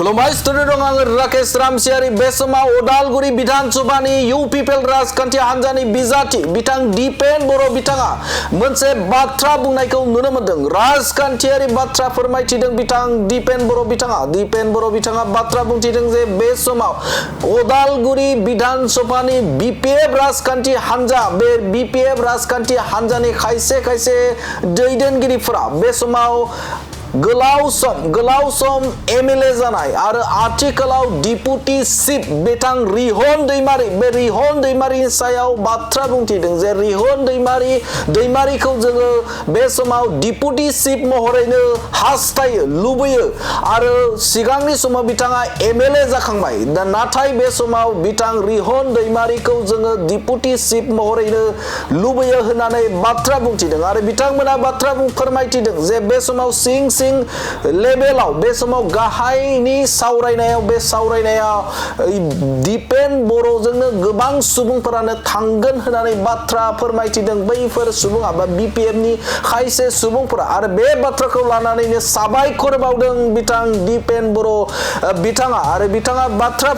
खुलुमबाय स्टुडिअ दं आङो राकेश रामसियारि बे समाव उदालगुरि विधानसभानि इउपिपिएल राजखान्थि हान्जानि बिजाथि बिथां दिपेन बर' बिथाङा मोनसे बाथ्रा बुंनायखौ नुनो मोनदों। राजखान्थियारि बाथ्रा फोरमायथिदों बिथां दिपेन बर' बिथाङा बाथ्रा बुंथिदों जे बे समाव उदालगुरि विधानसभानि बिपिएफ राजखान्थि हान्जा बे बिपिएफ राजखान्थि हान्जानि खायसे दैदेनगिरिफोरा बे समाव गोलाव सम एमएलए जानाय आरो आथिखालाव डिपुटि चिफ बिथां रिहन दैमारिनि सायाव बाथ्रा बुंथिदों जे रिहन दैमारिखौ जोङो बे समाव डिपुटि चिफ महरैनो हास्थायो लुबैयो आरो सिगांनि समाव बिथाङा एमएलए जाखांबाय नाथाय बे समाव बिथां रिहन दैमारिखौ जोङो डिपुटि चिफ महरैनो लुबैयो होननानै बाथ्रा बुंथिदों आरो बिथांमोना बाथ्रा फोरमायथिदों जे बे समाव सिं लेभेलाव बे समाव गाहायनि सावरायनायाव दिपेन बर'जोंनो गोबां सुबुंफोरानो थांगोन होननानै बाथ्रा फोरमायथिदों बैफोर सुबुङा बा बिपिएफनि खायसे सुबुंफोरा आरो बे बाथ्राखौ लानानैनो साबायखर बावदों बिथां दिपेन बर' बिथाङा बाथ्रा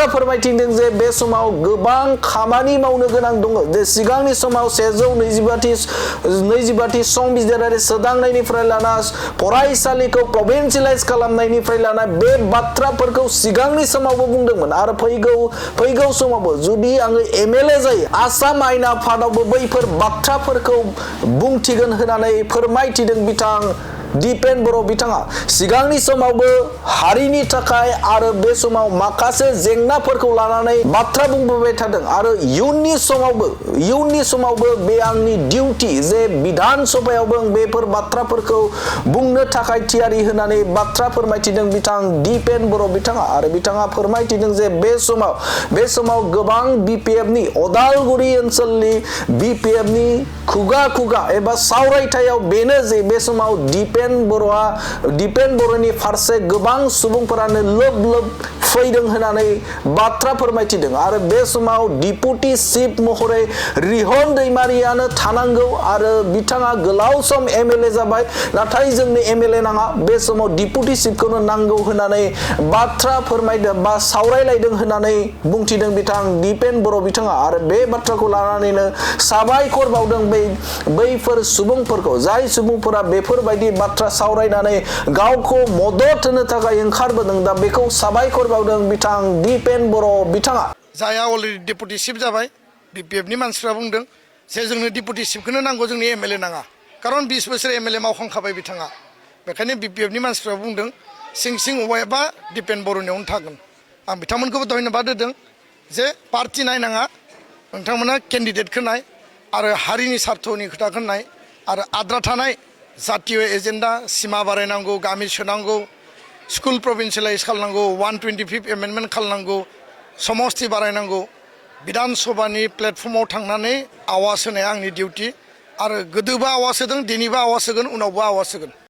फोरमायथिदों जे बे समाव गोबां खामानि मावनो गोनां दङ जे सिगांनि समाव 125 संबिजिरारि सोदांनायनिफ्राय लाना फरायसालिखौ प्रभिन्सियेलाइज खालामनायनिफ्राय लाना बे बाथ्राफोरखौ सिगांनि समावबो बुंदोंमोन आरो फैगौ समावबो जुदि आङो एमएलए जायो आसाम आयेन आफादावबो बैफोर बाथ्राफोरखौ बुंथिगोन होननानै फोरमायथिदों बिथां दिपेन बर' बिथाङा सिगांनि समावबो हारिनि थाखाय आरो बे समाव माखासे जेंनाफोरखौ लानानै बाथ्रा बुंबोबाय थादों आरो इयुननि समावबो बे आंनि डिउटि जे विधान सभायावबो बेफोर बाथ्राफोरखौ बुंनो थाखाय थियारि होननानै बाथ्रा फोरमायथिदों बिथां दिपेन बर' बिथाङा आरो बिथाङा फोरमायथिदों जे बे समाव गोबां बिपिएफनि उदालगुरि ओनसोलनि बिपिएफनि खुगा एबा सावरायथायाव बेनो जे बे समाव दिपेन बर'नि फारसे गोबां सुबुंफोरानो लोब फैदों होननानै बाथ्रा फोरमायथिदों आरो बे समाव डिपुटि चिफ महरै रिहन दैमारियानो थानांगौ आरो बिथाङा गोलाव सम एमएलए जाबाय नाथाय जोंनो एमएलए नाङा बे समाव डिपुटि चिफखौनो नांगौ होननानै बाथ्रा फोरमायदों बा सावरायलायदों होननानै बुंथिदों बिथां दिपेन बर' बिथाङा आरो बे बाथ्राखौ लानानैनो साबायखर बावदों बैफोर सुबुंफोरखौ जाय सुबुंफोरा बेफोरबायदि बाथ्रा सावरायनानै गावखौ मदद होनो थाखाय ओंखारबोदों दा बेखौ साबायखर बावदों बिथां दिपेन बर' बिथाङा जायहा अलरेडि डिपुटि चिफ जाबाय बिपिएफनि मानसिफ्रा बुंदों जे जोंनो डिपुटि चिफखौनो नांगौ जोंनि एमएलए नाङा खारन 20 बोसोर एमएलए मावखांखाबाय बिथाङा बेखायनो बिपिएफनि मानसिफ्रा बुंदों सिं अबायबा दिपेन बर'नियावनो थागोन आं बिथांमोनखौबो धन्यबाद होदों जे पार्टि नायनाङा नोंथांमोना केन्डिडेटखौ नाय आरो हारिनि सार्थनि खोथाखौ नाय आरो आद्रा थानाय जातीय एजेन्डा सिमा बारायनांगौ गामि सोनांगौ स्कुल प्रभिन्सियेलाइज खालामनांगौ 125 एमेन्डमेन्ट खालामनांगौ समस्ति बारायनांगौ विधान सभानि प्लेटफर्माव थांनानै आवाज होनाया आंनि डिउटि आरो गोदोबो आवाज होदों दिनैबो आवाज होगोन उनावबो आवाज होगोन